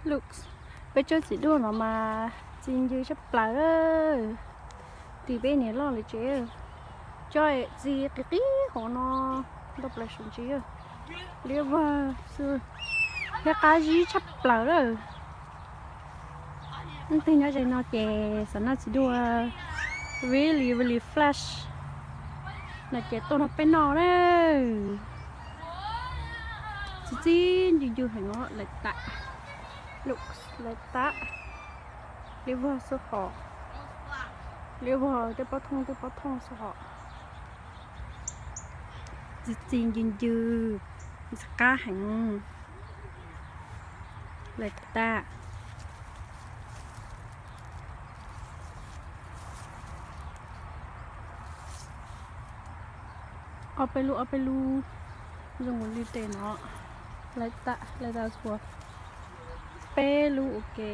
Looks, peb tsob txiv duaj no mas txi ncw tshaj plaws. Tim peb niam loj lawv tsev, tsob txi qis qis hauv no, ntau plaws saum ntsis. Liab vog xwb, liab qab zib tshaj plaws lawm. Leej twg nyob ze no ces xav noj txiv duaj really really fresh no ces tuaj nrog peb noj na. Txi txi ncw ncw heev os, lawv tam, looks, lawv tam. Liab vog xwb hos, liab vog tej pob thooj tej pob thooj xwb hos. Txi txi ncw ncw, ntxim qab heev. Lawv tam. Ob peb lub ob peb lub zoo nkaus li tes no. Lawv tam, lawv tam txhua peb lub ua ke.